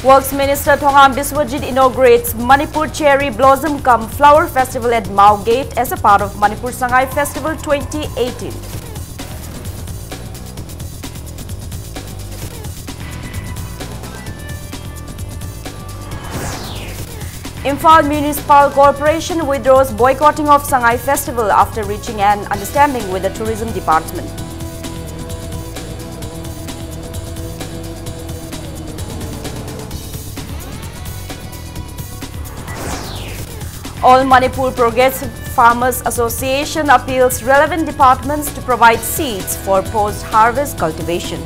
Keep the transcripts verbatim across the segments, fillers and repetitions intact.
Works Minister Thongam Biswajit inaugurates Manipur Cherry Blossom cum Flower Festival at Mao Gate as a part of Manipur Sangai Festival twenty eighteen. Imphal Municipal Corporation withdraws boycotting of Sangai Festival after reaching an understanding with the Tourism Department. All Manipur Progressive Farmers Association appeals relevant departments to provide seeds for post-harvest cultivation.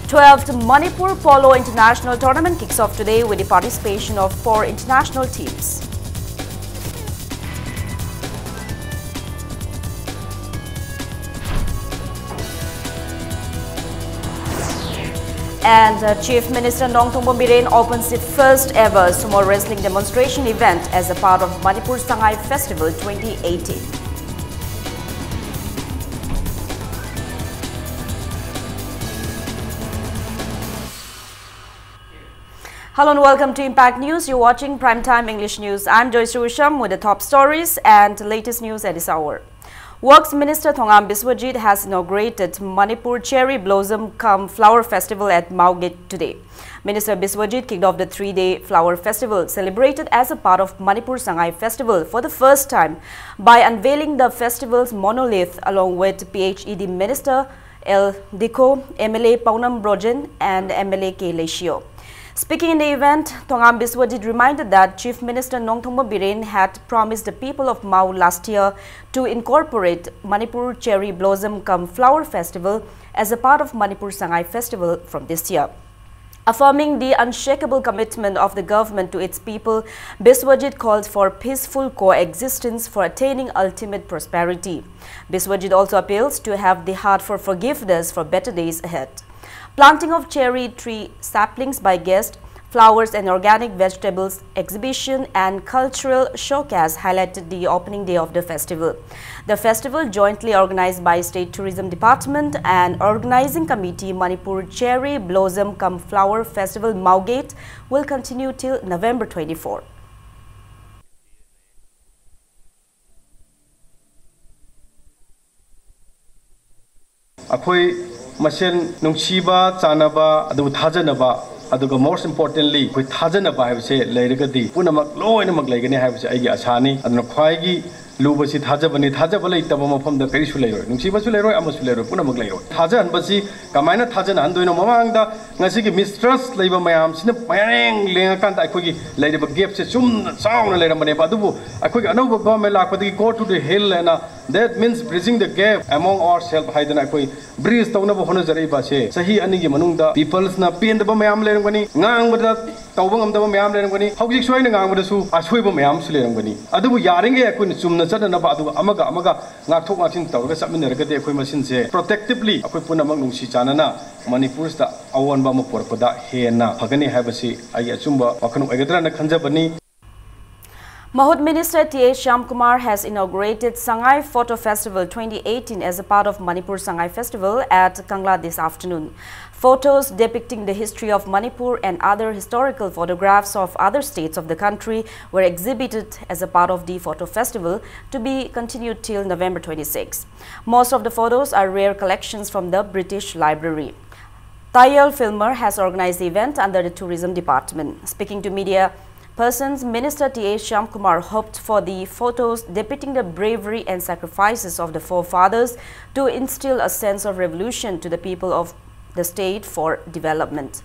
Twelfth Manipur Polo International Tournament kicks off today with the participation of four international teams. And uh, Chief Minister Nongthombam Biren opens the first ever sumo wrestling demonstration event as a part of Manipur Sangai Festival twenty eighteen. Hello and welcome to Impact News. You're watching Primetime English News. I'm Joyce Rusham with the top stories and latest news at this hour. Works Minister Thongam Biswajit has inaugurated Manipur Cherry Blossom cum Flower Festival at Mao Gate today. Minister Biswajit kicked off the three-day flower festival celebrated as a part of Manipur Sangai Festival for the first time by unveiling the festival's monolith along with P H E D Minister L Dikho, M L A Paonam Brojen and M L A K Leishio. Speaking in the event, Thongam Biswajit reminded that Chief Minister Nongthombam Biren had promised the people of Mao last year to incorporate Manipur Cherry Blossom cum Flower Festival as a part of Manipur Sangai Festival from this year. Affirming the unshakable commitment of the government to its people, Biswajit called for peaceful coexistence for attaining ultimate prosperity. Biswajit also appeals to have the heart for forgiveness for better days ahead. Planting of cherry tree saplings by guests, Flowers and organic vegetables exhibition and cultural showcase highlighted the opening day of the festival. The festival, jointly organized by State Tourism Department and Organizing Committee Manipur Cherry Blossom cum Flower Festival Mawgate, will continue till November twenty-four. ꯑꯩꯈꯣꯏ ꯃꯁꯦꯟ ꯅꯨꯡꯁꯤꯕ, ꯆꯥꯟꯅꯕ, ꯑꯗꯨꯒ ꯊꯥꯖꯅꯕ, ꯑꯗꯨꯒ most importantly ꯑꯩꯈꯣꯏ ꯊꯥꯖꯅꯕ ꯍꯥꯏꯕꯁꯦ ꯂꯩꯔꯒꯗꯤ ꯄꯨꯝꯅꯃꯛ ꯂꯣꯏꯅꯃꯛ ꯂꯩꯒꯅꯤ ꯍꯥꯏꯕꯁꯦ ꯑꯩꯒꯤ ꯑꯁꯥꯅꯤ꯫ ꯑꯗꯨꯅ ꯈ꯭ꯋꯥꯏꯒꯤ ꯂꯨꯕꯁꯤ ꯊꯥꯖꯕꯅꯤ꯫ ꯊꯥꯖꯕ ꯂꯩꯇꯕ ꯃꯐꯝꯗ ꯀꯔꯤꯁꯨ ꯂꯩꯔꯣꯏ, ꯅꯨꯡꯁꯤꯕꯁꯨ ꯂꯩꯔꯣꯏ, ꯑꯃꯁꯨ ꯂꯩꯔꯣꯏ, ꯄꯨꯝꯅꯃꯛ ꯂꯩꯔꯣꯏ꯫ ꯊꯥꯖꯍꯟꯕꯁꯤ ꯀꯃꯥꯏꯅ ꯊꯥꯖꯅꯍꯟꯗꯣꯏꯅꯣ? ꯃꯃꯥꯡꯗ ꯉꯁꯤꯒꯤ mistrust ꯂꯩꯕ ꯃꯌꯥꯝꯁꯤꯅ ꯃꯌꯥꯡ ꯂꯦꯡꯉꯀꯥꯟꯗ ꯑꯩꯈꯣꯏꯒꯤ ꯂꯩꯔꯤꯕ gapꯁꯦ ꯆꯨꯝꯅ ꯆꯥꯎꯅ ꯂꯩꯔꯝꯕꯅꯦꯕ꯫ ꯑꯗꯨꯕꯨ ꯑꯩꯈꯣꯏꯒꯤ ꯑꯅꯧꯕ government ꯂꯥꯛꯄꯗꯒꯤ "Go to the hill" ꯍꯥꯏꯅ, that means bridging the gap among ourselves ꯍꯥꯏꯗꯅ ꯑꯩꯈꯣꯏ bridge ꯇꯧꯅꯕ ꯍꯣꯠꯅꯖꯔꯛꯏꯕ ꯑꯁꯦ ꯆꯍꯤ ꯑꯅꯤꯒꯤ ꯃꯅꯨꯡꯗ peopleꯁꯅ ꯄꯦꯟꯗꯕ ꯃꯌꯥꯝ ꯂꯩꯔꯝꯒꯅꯤ, ꯉꯥꯡꯕꯗ ꯇꯧꯕ ꯉꯝꯗꯕ ꯃꯌꯥꯝ ꯂꯩꯔꯝꯒꯅꯤ, ꯍꯧꯖꯤꯛꯁꯨ ꯑꯩꯅ ꯉꯥꯡꯕꯗꯁꯨ ꯑꯁꯣꯏꯕ ꯃꯌꯥꯝꯁꯨ ꯂꯩꯔꯝꯒꯅꯤ꯫ ꯑꯗꯨꯕꯨ ꯌꯥꯔꯤꯉꯩ ꯑꯩꯈꯣꯏꯅ ꯆꯨꯝꯅ ꯆꯠꯅꯅꯕ, ꯑꯗꯨꯒ ꯑꯃꯒ ꯑꯃꯒ ꯉꯥꯛꯊꯣꯛ ꯉꯥꯛꯁꯤꯟ ꯇꯧꯔꯒ ꯆꯠꯃꯤꯟꯅꯔꯒꯗꯤ ꯑꯩꯈꯣꯏ ꯃꯁꯤꯟꯁꯦ protectively ꯑꯩꯈꯣꯏ ꯄꯨꯝꯅꯃꯛ ꯅꯨꯡꯁꯤ ꯆꯥꯟꯅꯅ ꯃꯅꯤꯄꯨꯔꯁꯤꯗ ꯑꯑꯣꯟꯕ ꯑꯃ ꯄꯨꯔꯛꯄꯗ ꯍꯦꯟꯅ ꯐꯒꯅꯤ ꯍꯥꯏꯕꯁꯤ ꯑꯩꯒꯤ ꯑꯆꯨꯝꯕ ꯋꯥꯈꯜ ꯑꯣꯏꯒꯗ꯭ꯔꯅ ꯈꯟꯖꯕꯅꯤ꯫ Mahut Minister T A Shyamkumar has inaugurated Sangai Photo Festival twenty eighteen as a part of Manipur Sangai Festival at Kangla this afternoon. Photos depicting the history of Manipur and other historical photographs of other states of the country were exhibited as a part of the photo festival, to be continued till November twenty-six. Most of the photos are rare collections from the British Library. Tayal Filmer has organized the event under the Tourism Department. Speaking to media persons, Minister T A Shyamkumar hoped for the photos depicting the bravery and sacrifices of the forefathers to instill a sense of revolution to the people of the state for development.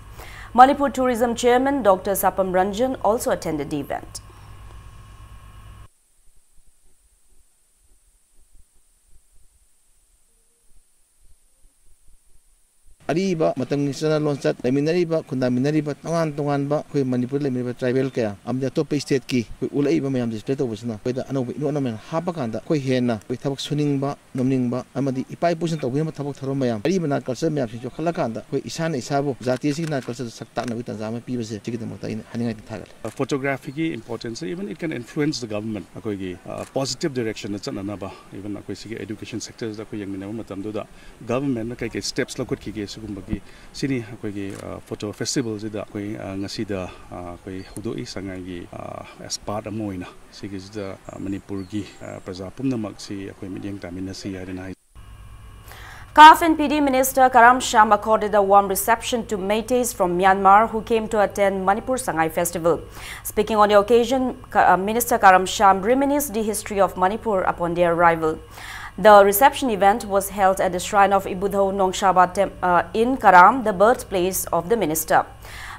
Manipur Tourism Chairman Doctor Sapam Ranjan also attended the event. ꯑꯔꯤꯕ ꯃꯇꯝꯒꯤ ꯆꯠꯅ ꯂꯣꯟꯆꯠ, ꯂꯩꯃꯤꯟꯅꯔꯤꯕ, ꯈꯨꯟꯗꯥꯃꯤꯟꯅꯔꯤꯕ ꯇꯣꯉꯥꯟ ꯇꯣꯉꯥꯟꯕ ꯑꯩꯈꯣꯏ ꯃꯅꯤꯄꯨꯔꯗ ꯂꯩꯃꯤꯟꯅꯔꯤꯕ tribal ꯀꯌꯥ ꯑꯃꯗꯤ ꯑꯇꯣꯞꯄ stateꯀꯤ ꯑꯩꯈꯣꯏ ꯎꯠꯂꯛꯏꯕ ꯃꯌꯥꯝ display ꯇꯧꯕꯁꯤꯅ ꯑꯩꯈꯣꯏꯗ ꯑꯅꯧꯕ ꯏꯅꯣꯠ ꯑꯃ ꯍꯥꯞꯄ ꯀꯥꯟꯗ ꯑꯩꯈꯣꯏ ꯍꯦꯟꯅ ꯑꯩꯈꯣꯏ ꯊꯕꯛ ꯁꯨꯅꯤꯡꯕ, ꯅꯣꯝꯅꯤꯡꯕ ꯑꯃꯗꯤ ꯏꯄꯥ ꯏꯄꯨꯁꯤꯡꯅ ꯇꯧꯕꯤꯔꯝꯕ ꯊꯕꯛ ꯊꯧꯔꯝ ꯃꯌꯥꯝ, ꯑꯔꯤꯕ ꯅꯥꯠ culture ꯃꯌꯥꯝꯁꯤꯡ ꯌꯣꯛꯈꯠꯂꯀꯥꯟꯗ ꯑꯩꯈꯣꯏ ꯏꯁꯥꯅ ꯏꯁꯥꯕꯨ ꯖꯥꯇꯤ ꯑꯁꯤꯒꯤ ꯅꯥꯠ cultureꯗ ꯁꯛ ꯇꯥꯛꯅꯕꯒꯤ ꯇꯥꯟꯖꯥ ꯑꯃ ꯄꯤꯕꯁꯦ ꯁꯤꯒꯤꯗꯃꯛꯇ ꯑꯩꯅ ꯍꯥꯏꯅꯤꯡꯉꯥꯏꯗꯤ ꯊꯥꯒꯠꯂꯦ꯫ Photographyꯒꯤ importanceꯁꯦ, even it can influence the government, ꯑꯩꯈꯣꯏꯒꯤ positive directionꯗ ꯆꯠꯅꯅꯕ, even ꯑꯩꯈꯣꯏ ꯁꯤꯒꯤ education sectorꯗ ꯑꯩꯈꯣꯏ ꯌꯦꯡꯃꯤꯟꯅꯕ ꯃꯇꯝꯗꯨꯗ governmentꯅ ꯀꯩ ꯀꯩ steps ꯂꯧꯈꯠꯈꯤꯒꯦ ꯁꯤꯒꯨꯝꯕꯒꯤ, ꯁꯤꯅꯤ ꯑꯩꯈꯣꯏꯒꯤ photo festivalꯁꯤꯗ ꯑꯩꯈꯣꯏ ꯉꯁꯤꯗ ꯑꯩꯈꯣꯏ ꯍꯧꯗꯣꯛꯏ꯫ ꯁꯉꯥꯏꯒꯤ as part ꯑꯃ ꯑꯣꯏꯅ ꯁꯤꯒꯤꯁꯤꯗ ꯃꯅꯤꯄꯨꯔꯒꯤ ꯄ꯭ꯔꯖꯥ ꯄꯨꯝꯅꯃꯛꯁꯤ ꯑꯩꯈꯣꯏ ꯃꯤꯠꯌꯦꯡ ꯇꯥꯃꯤꯟꯅꯁꯤ ꯍꯥꯏꯗꯅ ꯍꯥꯏ꯫ CAF and P D Minister Karam Shyam accorded a warm reception to Meiteis from Myanmar who came to attend Manipur Sangai Festival. Speaking on the occasion, Ka- uh, Minister Karam Shyam reminisced the history of Manipur upon their arrival. The reception event was held at the shrine of Ibudhou Nongshaba Tem- uh, in Karam, the birthplace of the minister.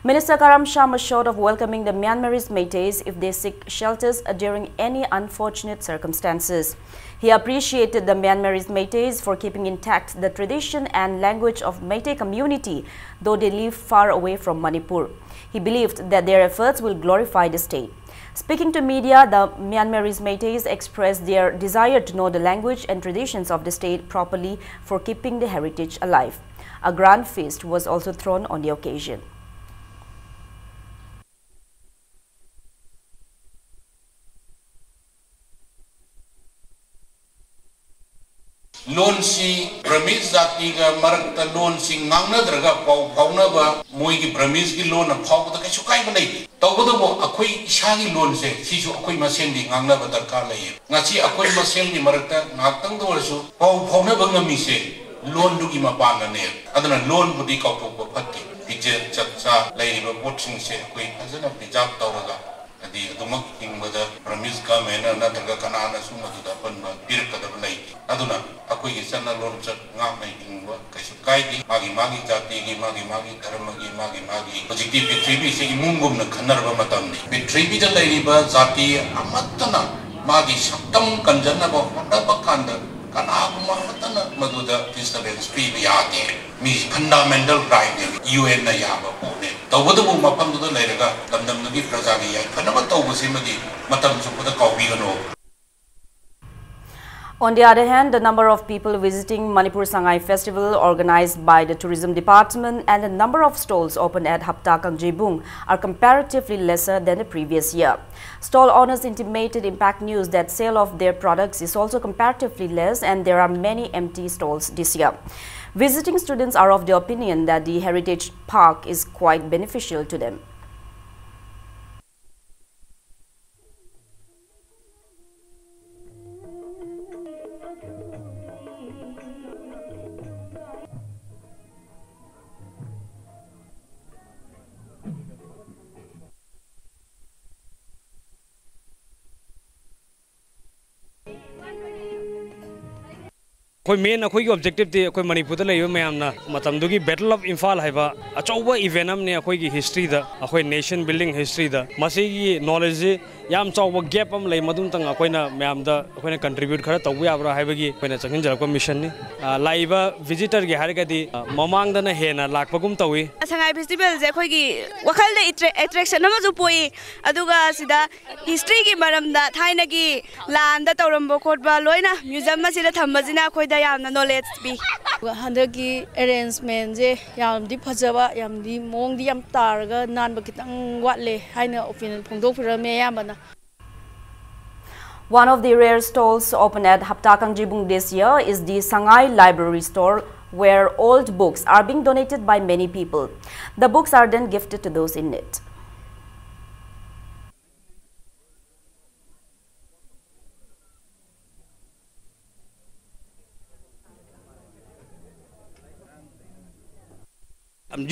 Minister Karam Shyam assured of welcoming the Myanmarese Meiteis if they seek shelters during any unfortunate circumstances. He appreciated the Myanmarese Meiteis for keeping intact the tradition and language of Meitei community, though they live far away from Manipur. He believed that their efforts will glorify the state. Speaking to media, the Myanmarese Meiteis expressed their desire to know the language and traditions of the state properly for keeping the heritage alive. A grand feast was also thrown on the occasion. ꯂꯣꯟꯁꯤ Burmese ꯖꯥꯇꯤꯒ ꯃꯔꯛꯇ ꯂꯣꯟꯁꯤ ꯉꯥꯡꯅꯗ꯭ꯔꯒ ꯄꯥꯎ ꯐꯥꯎꯅꯕ, ꯃꯣꯏꯒꯤ Burmeseꯀꯤ ꯂꯣꯟꯅ ꯐꯥꯎꯕꯗ ꯀꯩꯁꯨ ꯀꯥꯏꯕ ꯂꯩꯇꯦ꯫ ꯇꯧꯕꯇꯕꯨ ꯑꯩꯈꯣꯏ ꯏꯁꯥꯒꯤ ꯂꯣꯟꯁꯦ ꯁꯤꯁꯨ ꯑꯩꯈꯣꯏ ꯃꯁꯦꯟꯗꯤ ꯉꯥꯡꯅꯕ ꯗꯔꯀꯥꯔ ꯂꯩꯌꯦ꯫ ꯉꯁꯤ ꯑꯩꯈꯣꯏ ꯃꯁꯦꯟꯒꯤ ꯃꯔꯛꯇ ꯉꯥꯏꯍꯥꯛꯇꯪꯗ ꯑꯣꯏꯔꯁꯨ ꯄꯥꯎ ꯐꯥꯎꯅꯕ ꯉꯝꯃꯤꯁꯦ ꯂꯣꯟꯗꯨꯒꯤ ꯃꯄꯥꯟꯅꯅꯦ꯫ ꯑꯗꯨꯅ ꯂꯣꯟꯕꯨꯗꯤ ꯀꯥꯎꯊꯣꯛꯄ ꯐꯠꯇꯦ꯫ ꯐꯤꯖꯦꯠ ꯆꯛꯆꯥ ꯂꯩꯔꯤꯕ ꯄꯣꯠꯁꯤꯡꯁꯦ ꯑꯩꯈꯣꯏ ꯐꯖꯅ preserve ꯇꯧꯔꯒ ꯍꯥꯏꯗꯤ ꯑꯗꯨꯃꯛ ꯍꯤꯡꯕꯗ Burmese governmentꯅ ꯅꯠꯇ꯭ꯔꯒ ꯀꯅꯥꯅꯁꯨ ꯃꯗꯨꯗ ꯑꯄꯟꯕ ꯄꯤꯔꯛꯀꯗꯕ ꯂꯩꯇꯦ꯫ ꯑꯗꯨꯅ ꯑꯩꯈꯣꯏꯒꯤ ꯆꯠꯅ ꯂꯣꯟꯆꯠ ꯉꯥꯛꯅ ꯍꯤꯡꯕ ꯀꯩꯁꯨ ꯀꯥꯏꯗꯦ꯫ ꯃꯥꯒꯤ ꯃꯥꯒꯤ ꯖꯥꯇꯤꯒꯤ, ꯃꯥꯒꯤ ꯃꯥꯒꯤ ꯙꯔꯃꯒꯤ, ꯃꯥꯒꯤ ꯃꯥꯒꯤ ꯍꯧꯖꯤꯛꯇꯤ ꯄ꯭ꯔꯤꯊꯤꯕꯤꯁꯦ ꯏꯃꯨꯡꯒꯨꯝꯅ ꯈꯟꯅꯔꯕ ꯃꯇꯝꯅꯤ꯫ ꯄ꯭ꯔꯤꯊꯤꯕꯤꯗ ꯂꯩꯔꯤꯕ ꯖꯥꯇꯤ ꯑꯃꯠꯇꯅ ꯃꯥꯒꯤ ꯁꯛꯇꯝ ꯀꯟꯖꯅꯕ ꯍꯣꯠꯅꯕ ꯀꯥꯟꯗ ꯀꯅꯥꯒꯨꯝꯕ ꯑꯃꯠꯇꯅ ꯃꯗꯨꯗ disturbance ꯄꯤꯕ ꯌꯥꯗꯦ꯫ ꯃꯤ ꯐꯟꯗꯥꯃꯦꯟꯇꯦꯜ ꯔꯥꯏꯠꯅꯦ, ꯌꯨ ꯑꯦꯟꯅ ꯌꯥꯕ ꯄꯣꯠꯅꯦ꯫ ꯇꯧꯕꯇꯕꯨ ꯃꯐꯝꯗꯨꯗ ꯂꯩꯔꯒ ꯂꯝꯗꯝꯗꯨꯒꯤ ꯄ꯭ꯔꯖꯥꯒꯤ ꯌꯥꯏꯐꯅꯕ ꯇꯧꯕꯁꯤꯃꯗꯤ ꯃꯇꯝ ꯆꯨꯞꯄꯗ ꯀꯥꯎꯕꯤꯒꯅꯨ꯫ On the other hand, the number of people visiting Manipur Sangai Festival organized by the Tourism Department and the number of stalls open at Hapta Kangjibung are comparatively lesser than the previous year. Stall owners intimated Impact News that sale of their products is also comparatively less and there are many empty stalls this year. Visiting students are of the opinion that the Heritage Park is quite beneficial to them. ꯑꯩꯈꯣꯏ main ꯑꯩꯈꯣꯏꯒꯤ objectiveꯇꯤ ꯑꯩꯈꯣꯏ ꯃꯅꯤꯄꯨꯔꯗ ꯂꯩꯔꯤꯕ ꯃꯌꯥꯝꯅ ꯃꯇꯝꯗꯨꯒꯤ Battle of Imphal ꯍꯥꯏꯕ ꯑꯆꯧꯕ event ꯑꯃꯅꯤ ꯑꯩꯈꯣꯏꯒꯤ historyꯗ, ꯑꯩꯈꯣꯏ nation building historyꯗ꯫ ꯃꯁꯤꯒꯤ knowledgeꯁꯤ ꯌꯥꯝ ꯆꯥꯎꯕ gap ꯑꯃ ꯂꯩ, ꯃꯗꯨꯝꯇꯪ ꯑꯩꯈꯣꯏꯅ ꯃꯌꯥꯝꯗ ꯑꯩꯈꯣꯏꯅ contribute ꯈꯔ ꯇꯧꯕ ꯌꯥꯕ꯭ꯔꯥ ꯍꯥꯏꯕꯒꯤ ꯑꯩꯈꯣꯏꯅ ꯆꯪꯁꯤꯟꯖꯔꯛꯄ missionꯅꯤ꯫ ꯑ, ꯂꯥꯛꯏꯕ visitorꯒꯤ ꯍꯥꯏꯔꯒꯗꯤ, ꯑ, ꯃꯃꯥꯡꯗꯅ ꯍꯦꯟꯅ ꯂꯥꯛꯄꯒꯨꯝ ꯇꯧꯏ꯫ ꯁꯉꯥꯏ festivalꯁꯦ ꯑꯩꯈꯣꯏꯒꯤ ꯋꯥꯈꯜꯗ attra-, attraction ꯑꯃꯁꯨ ꯄꯣꯛꯏ, ꯑꯗꯨꯒ ꯁꯤꯗ historyꯒꯤ ꯃꯔꯝꯗ, ꯊꯥꯏꯅꯒꯤ ꯂꯥꯟꯗ ꯇꯧꯔꯝꯕ ꯈꯣꯠꯄ ꯂꯣꯏꯅ museum ꯑꯁꯤꯗ ꯊꯝꯕꯁꯤꯅ ꯑꯩꯈꯣꯏꯗ ꯌꯥꯝꯅ knowledge ꯄꯤ꯫ ꯑꯗꯨꯒ ꯍꯟꯗꯛꯀꯤ arrangementꯁꯦ ꯌꯥꯝꯗꯤ ꯐꯖꯕ, ꯌꯥꯝꯗꯤ ꯃꯑꯣꯡꯗꯤ ꯌꯥꯝ ꯇꯥꯔꯒ ꯅꯥꯟꯕ ꯈꯤꯇꯪ ꯋꯥꯠꯂꯦ ꯍꯥꯏꯅ opinion ꯐꯣꯡꯗꯣꯛꯄꯤꯔꯝꯃꯦ ꯑꯌꯥꯝꯕꯅ꯫ One of the rare stalls open at Hapta Kangjibung this year is the Sangai Library Store, where old books are being donated by many people. The books are then gifted to those in need.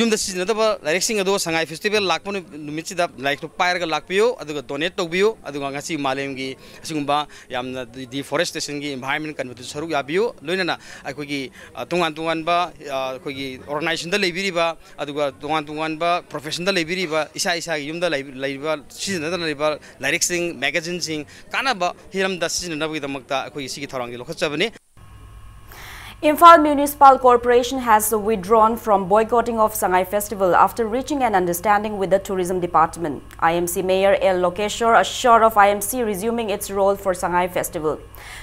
ꯌꯨꯝꯗ ꯁꯤꯖꯤꯟꯅꯗꯕ ꯂꯥꯏꯔꯤꯛꯁꯤꯡ ꯑꯗꯣ ꯁꯉꯥꯏ festival ꯂꯥꯛꯄ ꯅꯨ-, ꯅꯨꯃꯤꯠꯁꯤꯗ ꯂꯥꯏꯔꯤꯛꯇꯨ ꯄꯥꯏꯔꯒ ꯂꯥꯛꯄꯤꯌꯨ, ꯑꯗꯨꯒ donate ꯇꯧꯕꯤꯌꯨ꯫ ꯑꯗꯨꯒ ꯉꯁꯤ ꯃꯥꯂꯦꯝꯒꯤ ꯑꯁꯤꯒꯨꯝꯕ ꯌꯥꯝꯅ de-, deforestationꯒꯤ environment ꯀꯟꯕꯗꯨꯁꯨ ꯁꯔꯨꯛ ꯌꯥꯕꯤꯌꯨ꯫ ꯂꯣꯏꯅꯅ ꯑꯩꯈꯣꯏꯒꯤ, ꯑ, ꯇꯣꯉꯥꯟ ꯇꯣꯉꯥꯟꯕ, ꯑ, ꯑꯩꯈꯣꯏꯒꯤ organizationꯗ ꯂꯩꯕꯤꯔꯤꯕ, ꯑꯗꯨꯒ ꯇꯣꯉꯥꯟ ꯇꯣꯉꯥꯟꯕ professionꯗ ꯂꯩꯕꯤꯔꯤꯕ, ꯏꯁꯥ ꯏꯁꯥꯒꯤ ꯌꯨꯝꯗ ꯂꯩ-, ꯂꯩꯔꯤꯕ, ꯁꯤꯖꯤꯟꯅꯗꯅ ꯂꯩꯔꯤꯕ ꯂꯥꯏꯔꯤꯛꯁꯤꯡ, magazineꯁꯤꯡ ꯀꯥꯟꯅꯕ ꯍꯤꯔꯝꯗ ꯁꯤꯖꯤꯟꯅꯅꯕꯒꯤꯗꯃꯛꯇ ꯑꯩꯈꯣꯏꯒꯤ ꯁꯤꯒꯤ ꯊꯧꯔꯥꯡꯁꯤ ꯂꯧꯈꯠꯆꯕꯅꯤ꯫ Imphal Municipal Corporation has withdrawn from boycotting of Sangai Festival after reaching an understanding with the Tourism Department. I M C Mayor L Lokeshwar assured of I M C resuming its role for Sangai Festival.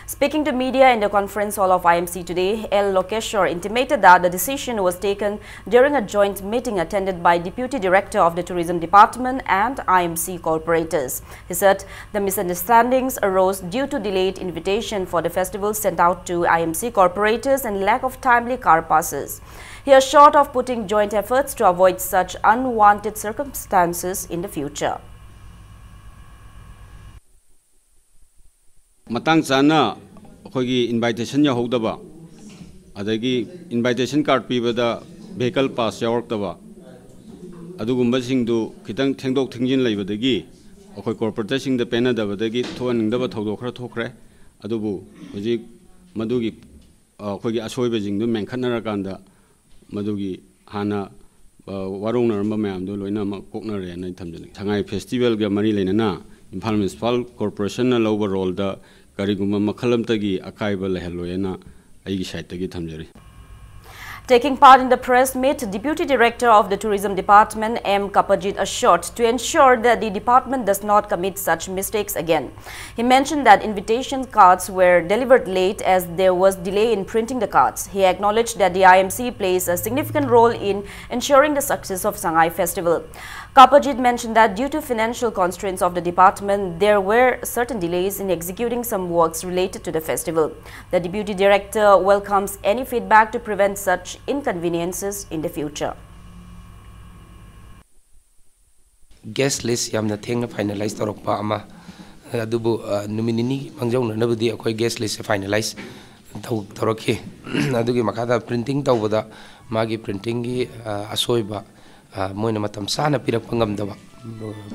Speaking to media in the conference hall of I M C today, L Lokeshwar intimated that the decision was taken during a joint meeting attended by Deputy Director of the Tourism Department and I M C corporators. He said the misunderstandings arose due to delayed invitation for the festival sent out to I M C corporators and lack of timely car passes. He assured of putting joint efforts to avoid such unwanted circumstances in the future. ꯃꯇꯥꯡ ꯆꯥꯅ ꯑꯩꯈꯣꯏꯒꯤ invitation ꯌꯧꯍꯧꯗꯕ, ꯑꯗꯒꯤ invitation card ꯄꯤꯕꯗ vehicle pass ꯌꯥꯎꯔꯛꯇꯕ, ꯑꯗꯨꯒꯨꯝꯕꯁꯤꯡꯗꯨ ꯈꯤꯇꯪ ꯊꯦꯡꯗꯣꯛ ꯊꯦꯡꯖꯤꯟ ꯂꯩꯕꯗꯒꯤ ꯑꯩꯈꯣꯏ ꯀꯣꯔꯄꯣꯔꯦꯇꯔꯁꯤꯡꯗ ꯄꯦꯟꯅꯗꯕꯗꯒꯤ ꯊꯣꯛꯍꯟꯅꯤꯡꯗꯕ ꯊꯧꯗꯣꯛ ꯈꯔ ꯊꯣꯛꯈ꯭ꯔꯦ꯫ ꯑꯗꯨꯕꯨ ꯍꯧꯖꯤꯛ ꯃꯗꯨꯒꯤ, ꯑ, ꯑꯩꯈꯣꯏꯒꯤ ꯑꯁꯣꯏꯕꯁꯤꯡꯗꯨ ꯃꯦꯟꯈꯠꯅꯔꯀꯥꯟꯗ ꯃꯗꯨꯒꯤ ꯍꯥꯟꯅ, ꯑ, ꯋꯥꯔꯧꯅꯔꯝꯕ ꯃꯌꯥꯝꯗꯣ ꯂꯣꯏꯅꯃꯛ ꯀꯣꯛꯅꯔꯦꯅ ꯑꯩ ꯊꯝꯖꯅꯤꯡꯉꯤ꯫ ꯁꯉꯥꯏ ꯐꯦꯁꯇꯤꯚꯦꯜꯒ ꯃꯔꯤ ꯂꯩꯅꯅ ꯏꯝꯐꯥꯜ ꯃ꯭ꯌꯨꯅꯤꯁꯤꯄꯥꯜ ꯀꯣꯔꯄꯣꯔꯦꯁꯟꯅ ꯂꯧꯕ ꯔꯣꯜꯗ ꯀꯔꯤꯒꯨꯝꯕ ꯃꯈꯜ ꯑꯃꯠꯇꯒꯤ ꯑꯀꯥꯏꯕ ꯂꯩꯍꯜꯂꯣꯏꯅ ꯑꯩꯒꯤ ꯁꯥꯏꯠꯇꯒꯤ ꯊꯝꯖꯔꯤ꯫ Taking part in the press meet, Deputy Director of the Tourism Department, M Kapajit, assured to ensure that the department does not commit such mistakes again. He mentioned that invitation cards were delivered late as there was delay in printing the cards. He acknowledged that the I M C plays a significant role in ensuring the success of Sangai Festival. Kapajit mentioned that due to financial constraints of the department, there were certain delays in executing some works related to the festival. The Deputy Director welcomes any feedback to prevent such inconveniences in the future. Guest list ꯌꯥꯝꯅ ꯊꯦꯡꯅ finalize ꯇꯧꯔꯛꯄ ꯑꯃ, ꯑꯗꯨꯕꯨ, ꯑ, ꯅꯨꯃꯤꯠ ꯅꯤꯅꯤ ꯃꯥꯡꯖꯧꯅꯅꯕꯗꯤ ꯑꯩꯈꯣꯏ guest list ꯁꯦ finalize ꯇꯧ-, ꯇꯧꯔꯛꯈꯤ꯫ ꯑꯗꯨꯒꯤ ꯃꯈꯥꯗ printing ꯇꯧꯕꯗ ꯃꯥꯒꯤ printing ꯒꯤ, ꯑ, ꯑꯁꯣꯏꯕ, ꯑ, ꯃꯣꯏꯅ ꯃꯇꯝ ꯆꯥꯅ ꯄꯤꯔꯛꯄ ꯉꯝꯗꯕ,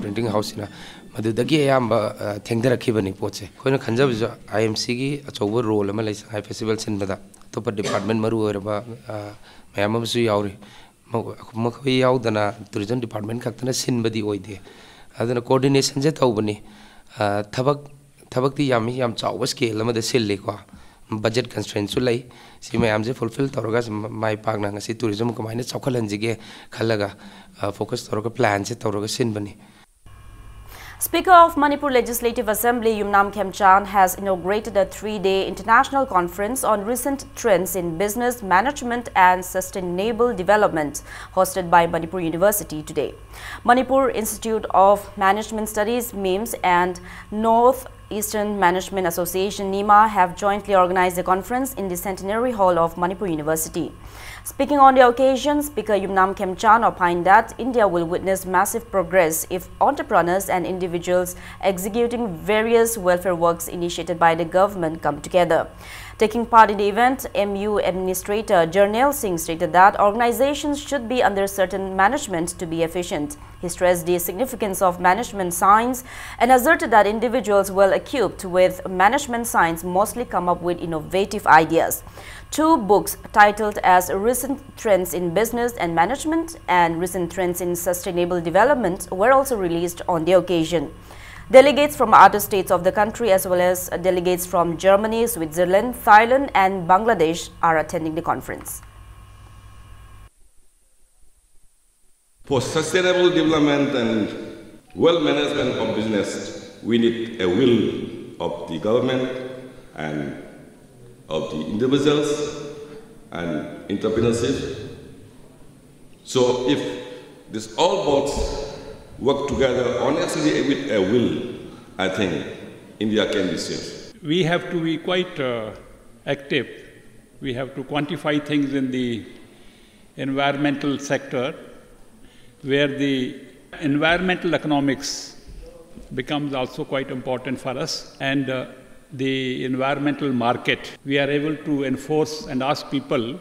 printing house ꯁꯤꯅ, ꯃꯗꯨꯗꯒꯤ ꯑꯌꯥꯝꯕ, ꯑ, ꯊꯦꯡꯊꯔꯛꯈꯤꯕꯅꯤ ꯄꯣꯠꯁꯦ꯫ ꯑꯩꯈꯣꯏꯅ ꯈꯟꯖꯕꯁꯨ I M C ꯒꯤ ꯑꯆꯧꯕ role ꯑꯃ ꯂꯩ ꯁꯉꯥꯏ festival ꯁꯤꯟꯕꯗ꯫ ꯑꯇꯣꯞꯄ department ꯃꯔꯨ ꯑꯣꯏꯔꯕ, ꯑ, ꯃꯌꯥꯝ ꯑꯃꯁꯨ ꯌꯥꯎꯔꯤ꯫ ꯃꯈꯣꯏ ꯌꯥꯎꯗꯅ tourism department ꯈꯛꯇꯅ ꯁꯤꯟꯕꯗꯤ ꯑꯣꯏꯗꯦ꯫ ꯑꯗꯨꯅ coordination ꯁꯦ ꯇꯧꯕꯅꯤ꯫ ꯑ, ꯊꯕꯛ, ꯊꯕꯛꯇꯤ ꯌꯥꯝꯃꯤ, ꯌꯥꯝ ꯆꯥꯎꯕ scale ꯑꯃꯗ ꯁꯤꯜꯂꯤꯀꯣ꯫ ꯕꯖꯦꯠ ꯀꯟꯁꯇ꯭ꯔꯦꯟꯁꯨ ꯂꯩ꯫ ꯁꯤ ꯃꯌꯥꯝꯁꯦ ꯐꯨꯜꯐꯤꯜ ꯇꯧꯔꯒ ꯃꯥꯏ ꯄꯥꯛꯅ ꯉꯁꯤ ꯇꯨꯔꯤꯖꯝ ꯀꯃꯥꯏꯅ ꯆꯥꯎꯈꯠꯍꯟꯁꯤꯒꯦ ꯈꯜꯂꯒ ꯐꯣꯀꯁ ꯇꯧꯔꯒ ꯄ꯭ꯂꯥꯟꯁꯦ ꯇꯧꯔꯒ ꯁꯤꯟꯕꯅꯤ꯫ Speaker of Manipur Legislative Assembly Yumnam Khemchand has inaugurated a three-day international conference on recent trends in business management and sustainable development, hosted by Manipur University today. Manipur Institute of Management Studies, MIMS, and North Eastern Management Association, NEMA, have jointly organized the conference in the Centenary Hall of Manipur University. Speaking on the occasion, Speaker Yumnam Khemchand opined that India will witness massive progress if entrepreneurs and individuals executing various welfare works initiated by the government come together. Taking part in the event, M U Administrator Jarnail Singh stated that organizations should be under certain management to be efficient. He stressed the significance of management science and asserted that individuals well equipped with management science mostly come up with innovative ideas. Two books titled as Recent Trends in Business and Management and Recent Trends in Sustainable Development were also released on the occasion. Delegates from other states of the country as well as delegates from Germany, Switzerland, Thailand and Bangladesh are attending the conference. For sustainable development and well management of business, we need a will of the government and of the individuals and entrepreneurship. So if this all boards work together honestly with a will, I think India can be saved. We have to be quite uh, active. We have to quantify things in the environmental sector, where the environmental economics becomes also quite important for us, and uh, the environmental market. We are able to enforce and ask people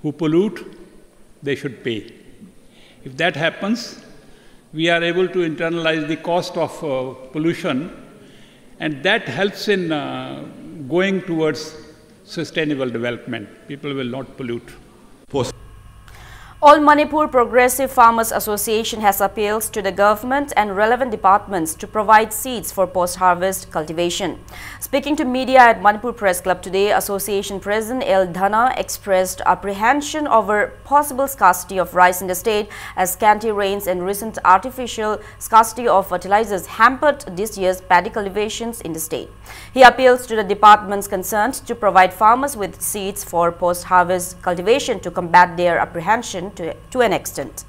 who pollute, they should pay. If that happens, we are able to internalize the cost of uh, pollution, and that helps in uh, going towards sustainable development. People will not pollute. Post. All Manipur Progressive Farmers Association has appealed to the government and relevant departments to provide seeds for post-harvest cultivation. Speaking to media at Manipur Press Club today, Association President L Dhana expressed apprehension over possible scarcity of rice in the state, as scanty rains and recent artificial scarcity of fertilizers hampered this year's paddy cultivations in the state. He appeals to the departments concerned to provide farmers with seeds for post-harvest cultivation to combat their apprehension to, to an extent.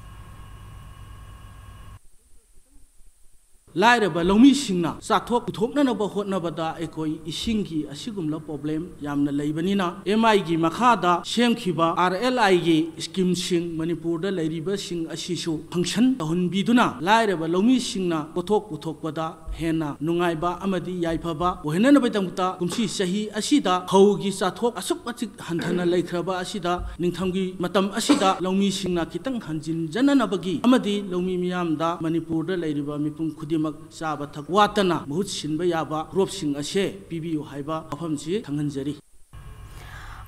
ꯂꯥꯏꯔꯕ ꯂꯧꯃꯤꯁꯤꯡꯅ ꯆꯥꯊꯣꯛ ꯄꯨꯊꯣꯛꯅꯅꯕ ꯍꯣꯠꯅꯕꯗ ꯑꯩꯈꯣꯏ ꯏꯁꯤꯡꯒꯤ ꯑꯁꯤꯒꯨꯝꯂꯕ problem ꯌꯥꯝꯅ ꯂꯩꯕꯅꯤꯅ, M ꯑꯥꯏꯒꯤ ꯃꯈꯥꯗ ꯁꯦꯝꯈꯤꯕ ꯑꯥꯔ ꯑꯦꯜ ꯑꯥꯏꯒꯤ schemeꯁꯤꯡ ꯃꯅꯤꯄꯨꯔꯗ ꯂꯩꯔꯤꯕꯁꯤꯡ ꯑꯁꯤꯁꯨ function ꯇꯧꯍꯟꯕꯤꯗꯨꯅ ꯂꯥꯏꯔꯕ ꯂꯧꯃꯤꯁꯤꯡꯅ ꯄꯣꯠꯊꯣꯛ ꯄꯨꯊꯣꯛꯄꯗ ꯍꯦꯟꯅ ꯅꯨꯡꯉꯥꯏꯕ ꯑꯃꯗꯤ ꯌꯥꯏꯐꯕ ꯑꯣꯏꯍꯟꯅꯕꯒꯤꯗꯃꯛꯇ ꯀꯨꯝꯁꯤ ꯆꯍꯤ ꯑꯁꯤꯗ ꯐꯧꯒꯤ ꯆꯥꯊꯣꯛ ꯑꯁꯨꯛ ꯃꯇꯤꯛ ꯍꯟꯊꯅ ꯂꯩꯈ꯭ꯔꯕ ꯑꯁꯤꯗ ꯅꯤꯡꯊꯝꯒꯤ ꯃꯇꯝ ꯑꯁꯤꯗ ꯂꯧꯃꯤꯁꯤꯡꯅ ꯈꯤꯇꯪ ꯍꯟꯖꯤꯟꯖꯅꯅꯕꯒꯤ ꯑꯃꯗꯤ ꯂꯧꯃꯤ ꯃꯤꯌꯥꯝꯗ ꯃꯅꯤꯄꯨꯔꯗ ꯂꯩꯔꯤꯕ ꯃꯤꯄꯨꯝ ꯈꯨꯗꯤꯡꯃꯛ ꯆꯥꯕ ꯊꯛ ꯋꯥꯠꯇꯅ ꯃꯍꯨꯠ ꯁꯤꯟꯕ ꯌꯥꯕ cropꯁꯤꯡ ꯑꯁꯦ ꯄꯤꯕꯤꯌꯨ ꯍꯥꯏꯕ ꯋꯥꯐꯝꯁꯤ ꯈꯪꯍꯟꯖꯔꯤ꯫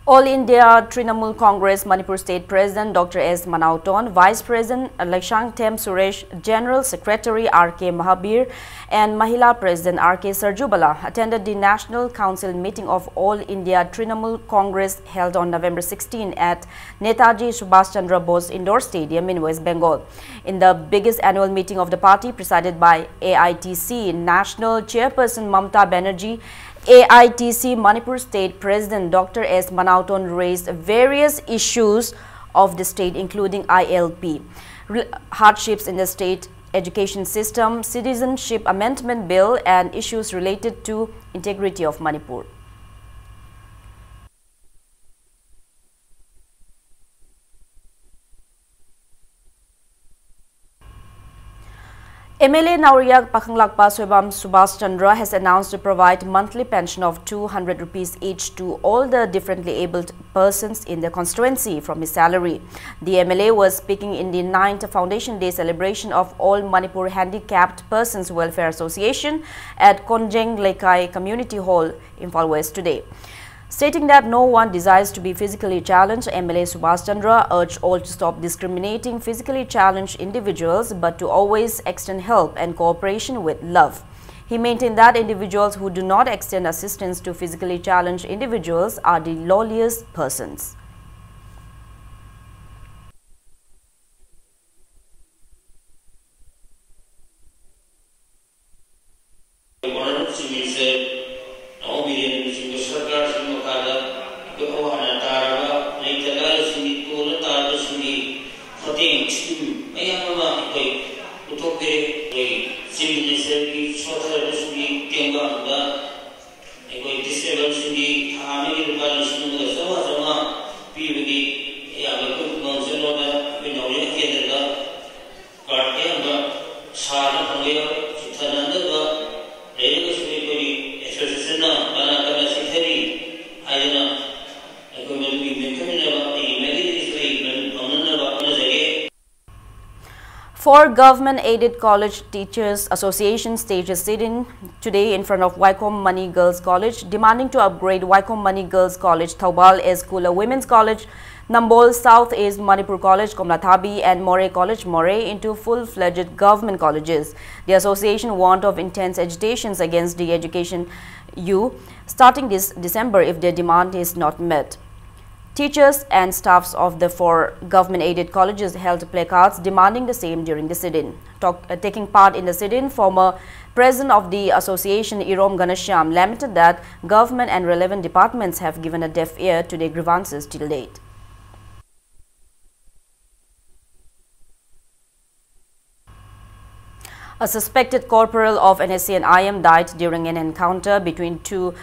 All India Trinamool Congress Manipur State President Doctor S Manauton, Vice President Laishangthem Suresh, General Secretary R K Mahabir, and Mahila President R K Sarjubala attended the National Council meeting of All India Trinamool Congress held on November sixteen at Netaji Subhash Chandra Bose Indoor Stadium in West Bengal. In the biggest annual meeting of the party, presided by A I T C National Chairperson Mamta Banerjee, A I T C Manipur State President Doctor S Manauton raised various issues of the state, including I L P, re-, hardships in the state education system, Citizenship Amendment Bill, and issues related to integrity of Manipur. M L A Naoriya Pakhanglakpa Soibam Subhash Chandra has announced to provide monthly pension of two hundred rupees each to all the differently abled persons in the constituency from his salary. The M L A was speaking in the ninth Foundation Day celebration of All Manipur Handicapped Persons Welfare Association at Konjeng Lekai Community Hall, Imphal West today. Stating that no one desires to be physically challenged, M L A Subhash Chandra urged all to stop discriminating physically challenged individuals but to always extend help and cooperation with love. He maintained that individuals who do not extend assistance to physically challenged individuals are the lowliest persons. Honorable Chief Minister, Namo Biren Singh Sarkar Singh Makada, ꯑꯩꯈꯣꯏ ꯑꯋꯥ ꯑꯅꯥ ꯇꯥꯔꯕ ꯂꯩꯇ ꯂꯥꯏꯔꯁꯤꯡꯒꯤ, ꯇꯣꯜꯂ ꯇꯥꯔꯕꯁꯤꯡꯒꯤ ꯃꯇꯦꯡ scheme ꯃꯌꯥꯝ ꯑꯃ ꯑꯩꯈꯣꯏ ꯄꯨꯊꯣꯛꯄꯤꯔꯦ꯫ ꯑꯩꯈꯣꯏ Chief Ministerꯒꯤ ꯁꯣꯊꯔꯕꯁꯤꯡꯒꯤ ꯇꯦꯡꯕꯥꯡꯗ ꯑꯩꯈꯣꯏ ꯗꯤꯁꯑꯦꯕꯜꯁꯤꯡꯒꯤ ꯊꯥ ꯑꯃꯒꯤ ꯂꯨꯄꯥ ꯂꯤꯁꯤꯡ ꯑꯃꯒ ꯆꯥꯝꯃꯉꯥ ꯆꯥꯝꯃꯉꯥ ꯄꯤꯕꯒꯤ ꯑꯌꯥꯕ ꯑꯩꯈꯣꯏ ꯈꯨꯃꯥꯡ ꯆꯠꯂꯣꯗ ꯑꯩꯈꯣꯏ ꯅꯥꯎꯔꯦꯝ ꯀꯦꯟꯗ꯭ꯔꯗ ꯀꯥꯔꯗ ꯑꯌꯥꯝꯕ ꯁꯥꯅ ꯐꯪꯕ ꯌꯥꯎꯔꯦ꯫ ꯆꯤꯊꯅꯗꯕ ꯂꯩꯔꯒꯁꯨ ꯑꯩꯈꯣꯏꯒꯤ ꯑꯦꯁꯣꯁꯤꯌꯦꯁꯟꯅ ꯀꯅꯥ ꯀꯅꯥ ꯆꯤꯊꯔꯤ ꯍꯥꯏꯗꯅ ꯑꯩꯈꯣꯏ ꯃꯗꯨꯒꯤ ꯃꯦꯟꯈꯠꯃꯤꯟꯅꯕ ꯑꯩꯒꯤ ꯃꯥꯏꯀꯩꯗꯒꯤꯁꯨ ꯑꯩ ꯃꯗꯨ ꯐꯪꯅꯅꯕ ꯍꯣꯠꯅꯖꯒꯦ꯫ Four government-aided college teachers association stages sit-in today in front of Waikhom Mani Girls College, demanding to upgrade Waikhom Mani Girls College Thoubal as Kula Women's College, Nambol South East Manipur College Komlathabi and Moreh College Moreh into full-fledged government colleges. The association warned of intense agitations against the education U starting this December if their demand is not met. Teachers and staffs of the four government-aided colleges held placards demanding the same during the sit-in. Talk, uh, taking part in the sit-in, former president of the association Irom Ghanashyam lamented that government and relevant departments have given a deaf ear to their grievances till date. A suspected corporal of N S C N I M died during an encounter between two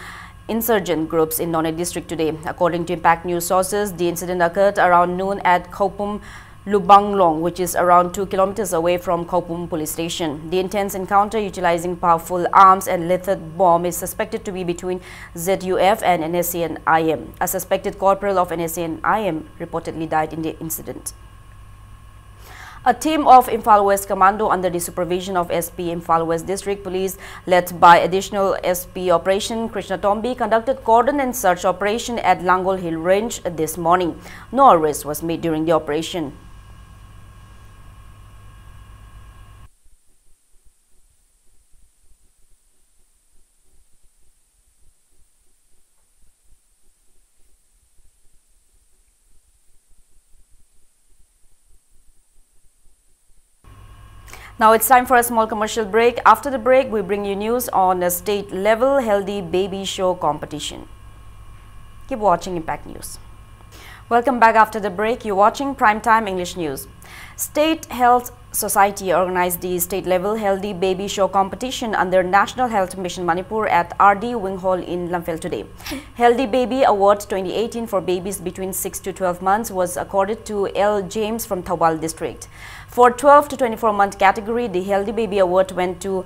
insurgent groups in Noney district today. According to Impact News sources, the incident occurred around noon at Khopum Lubanglong, which is around two kilometers away from Khopum police station. The intense encounter utilizing powerful arms and lethal bomb is suspected to be between Z U F and N S C N I M. A suspected corporal of N S C N I M reportedly died in the incident. A team of Imphal West Commando under the supervision of S P Imphal West District Police, led by Additional S P Operation Krishna Tombi, conducted cordon and search operation at Langol Hill Range this morning. No arrest was made during the operation. Now it's time for a small commercial break. After the break, we bring you news on a state level healthy baby show competition. Keep watching Impact News. Welcome back after the break. You're watching Prime Time English News. State Health Society organized the state level healthy baby show competition under National Health Mission Manipur at R D Wing Hall in Lamphel today. Healthy Baby Award twenty eighteen for babies between six to twelve months was accorded to L James from Thoubal District. For twelve to twenty-four month category, the Healthy Baby Award went to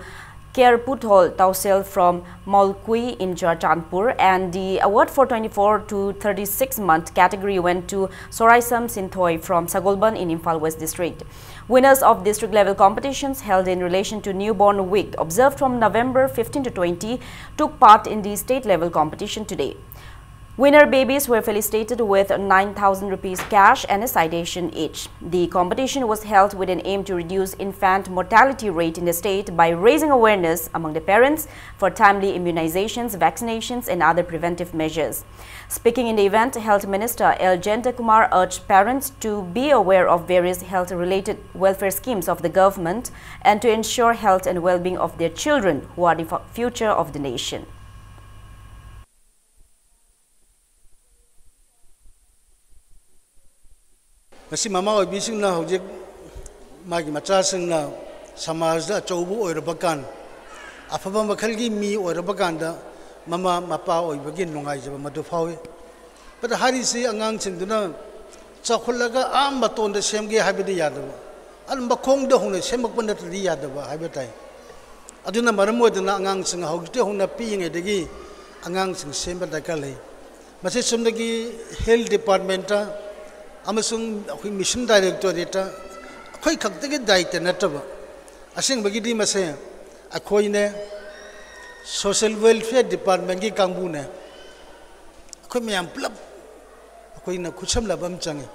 Kerputhol Tausel from Maulkui in Churachandpur, and the award for twenty-four to thirty-six month category went to Soraisam Sinthoi from Sagolban in Imphal West District. Winners of district level competitions held in relation to Newborn Week, observed from November fifteen to twenty, took part in the state level competition today. Winner babies were felicitated with nine thousand rupees cash and a citation each. The competition was held with an aim to reduce infant mortality rate in the state by raising awareness among the parents for timely immunizations, vaccinations, and other preventive measures. Speaking in the event, Health Minister L Jayantakumar urged parents to be aware of various health-related welfare schemes of the government and to ensure health and well-being of their children, who are the fu-, future of the nation. ꯉꯁꯤ ꯃꯃꯥ ꯑꯣꯏꯕꯤꯁꯤꯡꯅ ꯍꯧꯖꯤꯛ ꯃꯥꯒꯤ ꯃꯆꯥꯁꯤꯡꯅ ꯁꯃꯥꯖꯗ ꯑꯆꯧꯕ ꯑꯣꯏꯔꯕ ꯀꯥꯟ, ꯑꯐꯕ ꯃꯈꯜꯒꯤ ꯃꯤ ꯑꯣꯏꯔꯕ ꯀꯥꯟꯗ ꯃꯃꯥ ꯃꯄꯥ ꯑꯣꯏꯕꯒꯤ ꯅꯨꯡꯉꯥꯏꯖꯕ ꯃꯗꯨ ꯐꯥꯎꯏ꯫ ꯑꯗ ꯍꯥꯏꯔꯤꯁꯤ ꯑꯉꯥꯡꯁꯤꯡꯗꯨꯅ ꯆꯥꯎꯈꯠꯂꯒ ꯑꯥ ꯃꯇꯣꯟꯗ ꯁꯦꯝꯒꯦ ꯍꯥꯏꯕꯗꯤ ꯌꯥꯗꯕ, ꯑꯗꯨꯝ ꯃꯈꯣꯡꯗ ꯍꯧꯅ ꯁꯦꯝꯃꯛꯄ ꯅꯠꯇ꯭ꯔꯗꯤ ꯌꯥꯗꯕ ꯍꯥꯏꯕ ꯇꯥꯏ꯫ ꯑꯗꯨꯅ ꯃꯔꯝ ꯑꯣꯏꯗꯨꯅ ꯑꯉꯥꯡꯁꯤꯡ ꯍꯧꯖꯤꯛꯇꯤ ꯍꯧꯅ ꯄꯤꯛꯏꯉꯩꯗꯒꯤ ꯑꯉꯥꯡꯁꯤꯡ ꯁꯦꯝꯕ ꯗꯔꯀꯥꯔ ꯂꯩ꯫ ꯃꯁꯤ ꯆꯨꯝꯅꯒꯤ health department ꯑꯃꯁꯨꯡ ꯑꯩꯈꯣꯏ mission directorate ꯑꯩꯈꯣꯏ ꯈꯛꯇꯒꯤ ꯗꯥꯏꯇ ꯅꯠꯇꯕ, ꯑꯁꯦꯡꯕꯒꯤꯗꯤ ꯃꯁꯦ ꯑꯩꯈꯣꯏꯅꯦ, ꯁꯣꯁꯤꯌꯦꯜ ꯋꯦꯜꯐꯤꯌꯔ ꯗꯤꯄꯥꯔꯠꯃꯦꯟꯒꯤ ꯀꯥꯡꯕꯨꯅꯦ, ꯑꯩꯈꯣꯏ ꯃꯌꯥꯝ ꯄꯨꯂꯞ ꯑꯩꯈꯣꯏꯅ ꯈꯨꯠꯁꯝꯅꯕ ꯑꯃ ꯆꯪꯉꯤ꯫